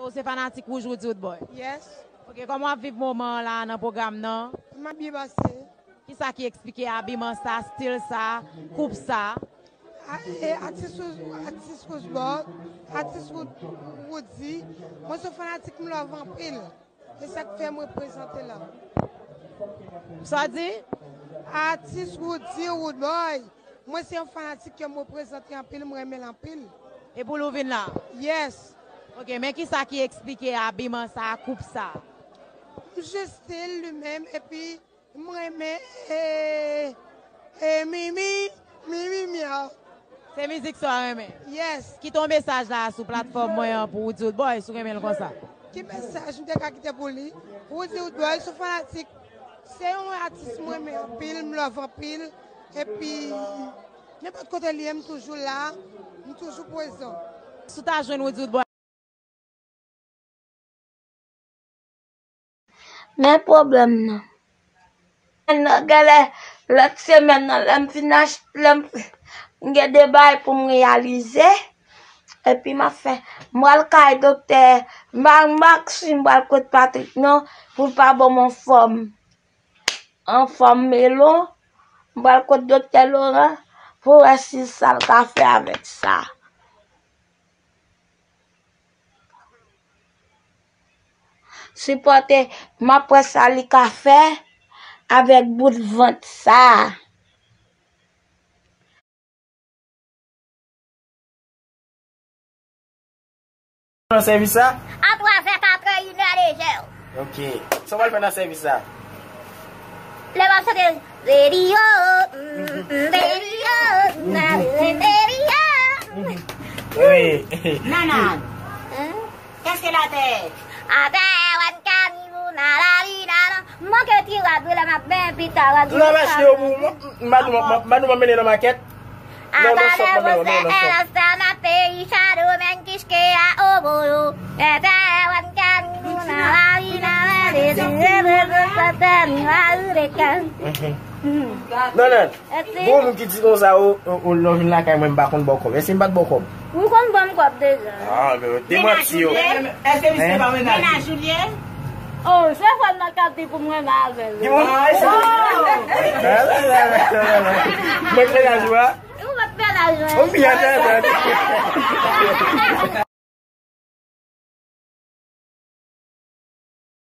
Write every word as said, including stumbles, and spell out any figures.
Ou se fanatik Wouj Roody Roodboy? Yes. Ok, kòman w ap viv moman an la nan pwogram nan? M ap byen pase. Kisa ki eksplike abiman sa, stil sa, koup sa? A, e, atis Wou-, atis Roodboy, atis Wou-, Roody, mwen se fanatik m love anpil. E sa k fè mwen prezante la. Sa w di? Atis Roody Roodboy. Mwen se yon fanatik ke mwen prezante anpil, mwen renmen l anpil. E pou l ou vin la? Yes. Ok, men kisa ki eksplike abiman sa, koup sa? M jis stil li menm, epi mwen renmen, e, e, Mimi, Mimi Miaw. Se mizik sa w renmen? Yes. Kite yon mesaj la sou platfòm mwen an pou Roody Roodboy, si w renmen l konsa. Ki mesaj m te ka kite pou li? Roody Roodboy, se yon fanatik, se yon atis mwen renmen anpil, m love anpil. Epi, nenpòt kote li ye, m toujou la, m toujou prezan. Si w ta jwenn Roody Roodboy. Men pwoblèm nan. Nan genlè lòt semèn nan, lè m fin ach-, lè m, m gen de bagay pou m reyalize. Epi m ap fè, m pral kay doktè, m pa, m pa si m pral kot Patrick non, pou l pa ban m yon fòm. An fòm melon, m pral kot doktè Laurent pou wè si sa l ka fè avèk sa. Sipòte, m ap wè sa li ka fè avèk bout vant sa. Nan sèvis sa? Antwazè katrè, inè dezè. Ok. Sa w pral fè nan sèvis sa? Lè m ap chante, Baby oh, mm, mm, baby oh, mm, baby oh. Wi. Nannan. Hein? Kèske la tè? Atè, wan kani pou nan lari nan. Manke ti rad wi la m ap ben pita rad. Tou nan mache yo pou mwen, m pa nou, m pa nou mennen nan makèt. Non, non, sòt, non, non, non, sòt. Mhm. Non, non. Gon moun ki di konsa, o, o, o, lè w vin lakay mwen, m pa konn ba w kòb. Èske m pa t ba w kòb? Ou konn ban m kòb deja. Ah, men te manti yo. Èske misye pa mennaj ou? Mennaj ou li ye? Oh, se fwa m nan kap di pou mwen renmen avè l. Di mwen. Mwen te la jwa. Ou mèt fè la jwa. Ou byen, byen, byen.